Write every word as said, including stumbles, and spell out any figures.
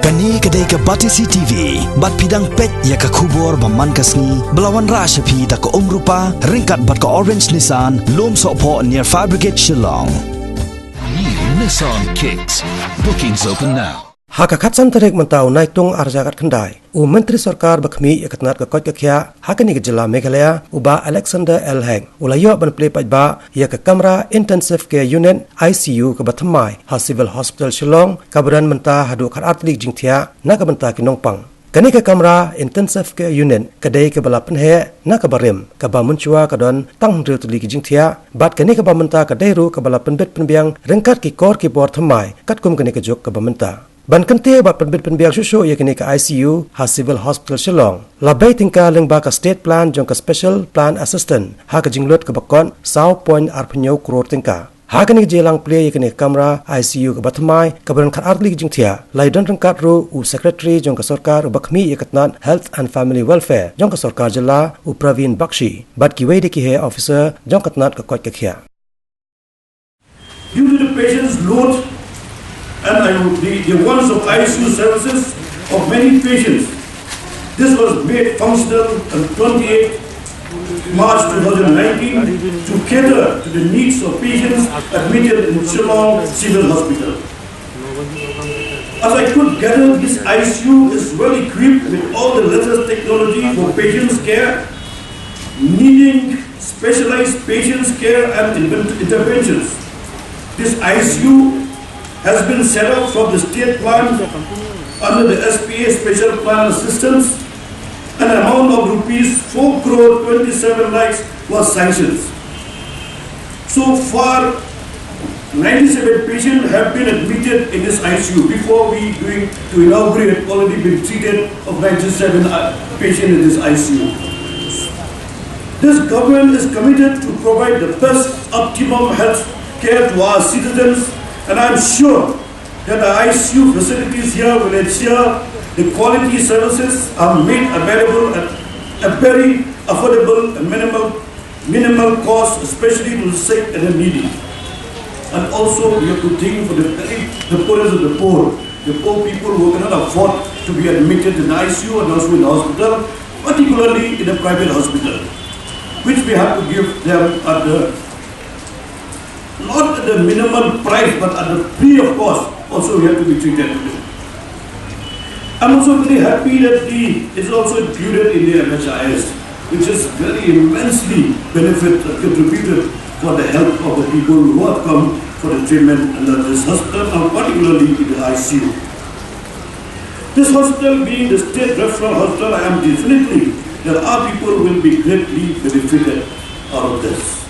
Kane ka dei ka Batesi T V, bad phi dang peit ïa ka khubor ba man ka sngi, ba la wanrah sha phi da ka Umrupa, ryngkat bad ka Orange Nissan, Lumsohphoh near Fire Brigade, Shillong. New Nissan Kicks. Bookings open now. Ha ka khatsan tarik mynta u Naitung arhajar khatkhyndai, u Myntri Sorkar ba khmih ïa ka tnat ka koit ka khiah ha kane ka jylla Meghalaya, u Bah Alexander L Hek, u la ïoh ban plie paidbah ïa ka kamra Intensive Care Unit, I C U, kaba thymmai ha Civil Hospital Shillong, kaba don mynta haduh khatar tylli ki jingthiah na ka bynta ki nongpang. Kane ka kamra Intensive Care Unit ka dei kaba la pynheh na kaba rim, kaba mynshuwa ka don tang hynriew tylli ki jingthiah, bad kane kaba mynta ka dei ruh kaba la pynbit pynbiang ryngkat ki kor ki bor thymmai katkum kane ka juk kaba mynta. Ban kyntiew bad pynbit pynbiang shuh shuh ïa kane ka I C U ha Civil Hospital Shillong, la bei tyngka lyngba ka State Plan jong ka Special Plan Assistance ha ka jinglut kaba kot saw point arphew hynñiew klur tyngka. Ha kane ka jingïalang plie ïa kane ka kamra I C U kaba thymmai, kaba don khatar tylli ki jingthiah, la ïadon ryngkat ruh u Secretary jong ka sorkar uba khmih ïa ka tnat Health and Family Welfare jong ka sorkar jylla, u Praveen Bakshi, bad kiwei de ki heh officer jong ka tnat ka koit ka khiah. Due to the patient's load and, uh, the, the wants of I C U services of many patients, this was made functional on twenty-eighth March two thousand nineteen to cater to the needs of patients admitted in Shillong Civil Hospital. As I could gather, this I C U is well equipped with all the latest technology for patients' care, needing specialized patients' care and inter- interventions. This I C U has been set up from the state plan under the S P A Special Plan Assistance. An amount of rupees four crore twenty-seven lakhs was sanctioned. So far, ninety-seven patients have been admitted in this I C U. Before we doing to inaugurate, already been treated of ninety-seven, uh, patients in this I C U. This government is committed to provide the best optimum health care to our citizens, and I'm sure that the I C U facilities here will ensure the quality services are made available at a very affordable and minimal, minimal cost, especially to the sick and the needy. And also, we have to think for the very, the poorest of the poor, the poor people who cannot afford to be admitted in the I C U and also in the hospital, particularly in the private hospital, which we have to give them at the, not at the minimum price, but at the free of cost. Also, we have to be treated to them. I'm also very happy that the, it's also included in the M H I S, which is very immensely benefit, uh, contributed for the help of the people who have come for the treatment under this hospital, and particularly in the I C U. This hospital being the state referral hospital, I am definitely that our people will be greatly benefited out of this.